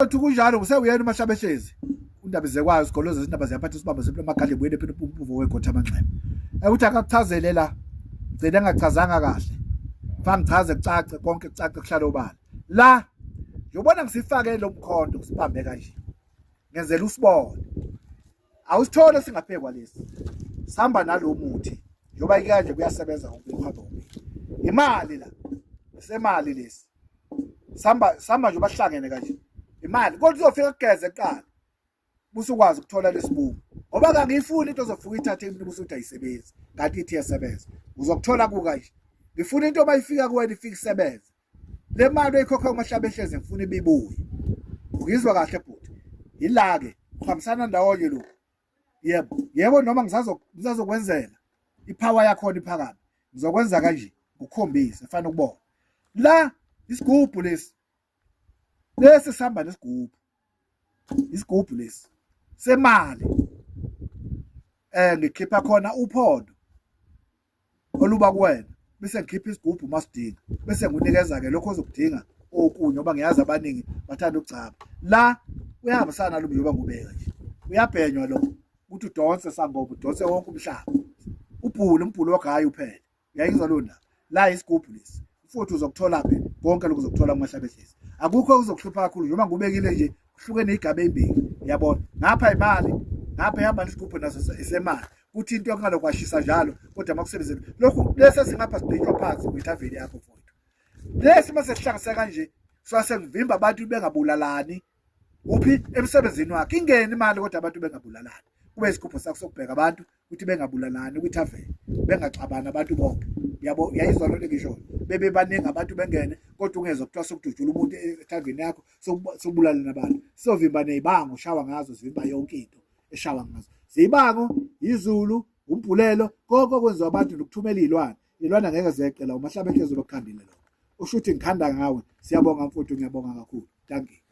Uthi kunjalo kusewuyena uMahlabehlezi undaba zekwayo sigoloza izindaba ziyaphatha isibambo sempilo amagadle buyele phela umpuvo wegotha amanxeba. Ukuthi akakuchazele la gcina engachazanga kahle. Fanele ngichaze kucace konke kucace kuhlale obala. La ngiyobona ngisifake lo mkhonto ngisibambe kanje. Ngenzela usibone. Awusithole singaphekwa lesi. Sihamba nalo muthi njengoba kanje kuyasebenza ngokuhamba kokubili. Imali la. Semali lesi. Samba samba nje bahlangene kanje. Imali kodwa uzofika kugeze kuqala. Busukwazi ukuthola lesibungu. Ngoba kangiyifuni into ozofika uyithathe umuntu ubusuthi ayisebenzi. Kanti ithi iyasebenza. Uzokuthola kuka nje. Ngifuna into mayifika kuwena ifike isebenze. Le mali oyikhokha uMahlabehlezi ngifuna ibibuye. Ungizwa kahle bhuti. Yila ke kuhambisana ndawonye lokhu. Yebo, yebo noma ngisazokwenzela ipower yakhona iphakame. Ngizokwenza kanje ngikukhombise fanele ukubona. La isigubhu lesi. Lesi sihamba nesigubhu. Isigubhu lesi semali. Eh ngikhipha khona uphondo. Oluba kuwena bese ngikhipha isigubhu uma sidinga bese ngikunikeza-ke lokho ozokudinga okunye ngoba ngiyazi abaningi bathanda ukugcaba la uyahambisana nalo njengoba ngubeka nje uyabhenywa lo ukuthi udonse sangoma udonse wonke umhlaba ubhule umbhulo wagayi uphele uyayizwa leyo ndaba la isigubhu lesi futhi uzokuthola phi konke lokhu uzokuthola kumahlabehlezi akukho okuzokuhlupha kakhulu njengoba ngubekile nje kuhlukene igaba ezimbili uyabona ngapha imali ngapha ihamba nesigubhu naso isemali kuthi into yokungalokhu njalo kodwa makusebenzele lokhu lesi esingapha sibhitshwa phansi kwithaveni yakho mfowethu lesi mase sihlanganise kanje swase ngivimba abantu bengabulalani uphi emsebenzini wakhe ingene imali kodwa abantu bengabulalani kube isigubhu sakho sokubheka abantu ukuthi bengabulalani kwithaveni bengaxabani abantu bonke yabo uyayizwa lento engishoyo bebe baningi abantu bengene kodwa ungezwa kuthiwa sokudutshula umuntu ethaveni yakho sokubulalana abantu sovimba nezibango shawa ngazo zivimba yonke into eshawa ngazo zibango izulu umbhulelo konke okwenziwa abantu nokuthumela izilwane izilwane angeke zeqe la umahlaba ehlezi lokukhandile lokho usho ukuthi ngikhanda ngawe siyabonga mfuthu ngiyabonga kakhulu dankie.